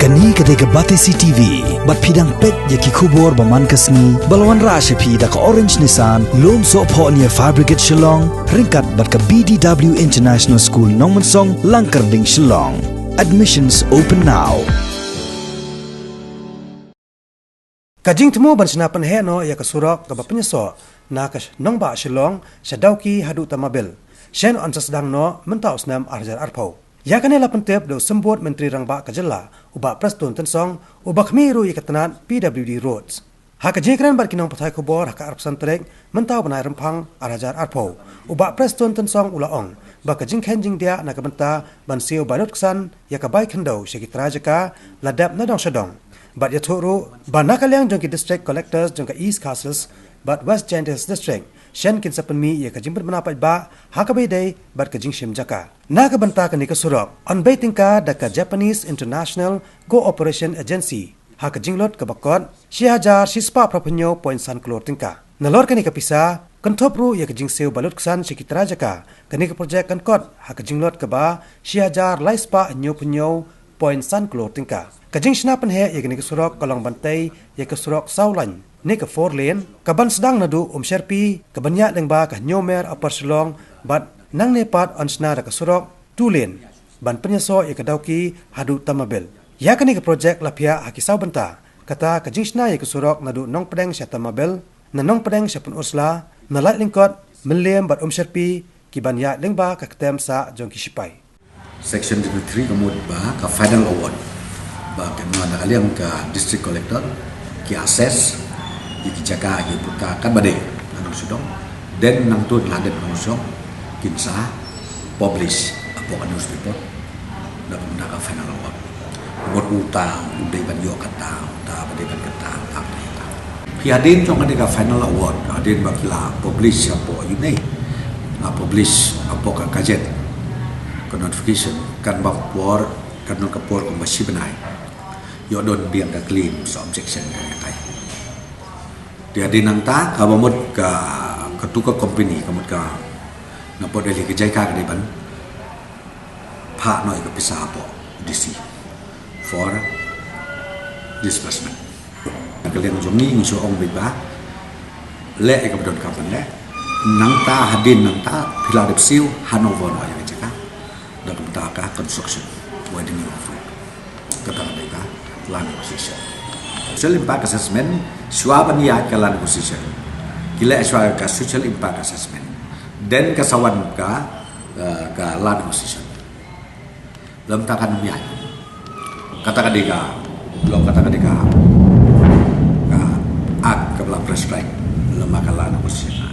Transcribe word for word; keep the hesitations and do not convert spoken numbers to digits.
Kane ka dei ka Batesi T V, bad phi dang peit ïa ki khubor ba man ka sngi, ba la wanrah sha phi da ka Orange Nissan, Lumsohphoh near Fire Brigade Shillong, ryngkat bad ka B D W International School Nongmensong, Langkyrding, Shillong. Admissions open now. Ka jingthmu ban shna pynheh noh ïa ka surok kaba pynïasoh na ka sh-, nongbah Shillong sha Dawki haduh Tamabil, shen yn sa sdang noh mynta u snem ar hajar arphew. Ïa kane la pyntip da u Symbud Myntri Rangbah ka jylla, u Bah Prestone Tynsong, uba khmih ruh ïa ka tnat P W D Roads. Ha ka jingkren bad ki nongpathai khubor ha ka arphew san tarik mynta u bnai Rymphang ar hajar arphew, u Bah Prestone Tynsong u la ong ba ka jingkheiñ jingdiah na ka bynta ban siew ba lut ksan ïa ka bai khyndew sha ki trai jaka la dep na dong sha dong. Bad ïathuh ruh ba na ka liang jong ki District Collectors jong ka East Khasi Hills bad West Jaintia Hills District, shen kin sa pynmih ïa ka jingpynbna paidbah ha kaba ïadei bad ka jingshim jaka. Na ka bynta kane ka surok, yn bei tyngka da ka Japanese International Cooperation Agency ha ka jinglut kaba kot shi hajar shispah phraphew hynñiew point san klur tyngka. Nalor kane ka pisa, kynthup ruh ïa ka jingsiew ba lut ksan sha ki trai jaka, kane ka projek kan kot ha ka jinglut kaba shi hajar laispah hynñiewphew hynñiew point san klur tyngka. Ka jingshna pynheh ïa kane ka surok ka long ban tei ïa ka surok saw lane ne ka four lane, kaban sdang naduh Umsherpi, kaban ïaid lyngba ka Hynñiewmer Upper Shillong, bad nangne pat yn shna da ka surok two lane ban pynïasoh ïa ka Dawki haduh Tamabil. Ïa kane ka projek la phiah ha ki saw bynta, kata ka jingshna ïa ka surok naduh Nongpdeng sha Tamabil, na Nongpdeng sha Pynursla, na Laitlyngkot, Mylliem bad Umsherpi, kiban ïaid lyngba ka ktem sah jong ki shipai. Section twenty-three ka mut ba ka final award ba ka, na ka liang ka District Collector ki assess ïa ki jaka ki pyrta katba dei na nongshong shnong, then nangta la dep nongshong shnong kin sa publish hapoh ka newspaper. Na ka bynta ka final award, mut uta u dei ban ïoh kata, uta ba dei ban kata, uta ba dei kata. Phi hadien jong kane ka final award, hadien ba ki la publish hapoh ïa une, la publish hapoh ka gazette, ka notification, kan bam por, kan don ka por kumba shi bnai. Ïoh don biang ka claim, sa objection ka ngi tai. Te hadien nangta kaba mut ka, katu ka company, ka mut ka, na pdeng Delhi ka JICA ka dei ban phah noh ïa ka pisa hapoh D C for disbursement. Na ka liang jong ngi ngi shu ong beit ba leh ïa kaba donkam ban leh. Nangta hadien nangta phi la dep siew handover noh ïa ka jaka da ka bynta ka construction, widening of road. Kata ka dei ka land acquisition. Social impact assessment, shuwa ban ïaid ka land acquisition, ki leh shuwa ka social impact assessment, then ka sa wan ka, eh, ka land acquisition. Lem ta kan ym ïaid. Kata ka dei ka, lem kata ka dei ka, ka act kaba la prescribe lem ka land acquisition.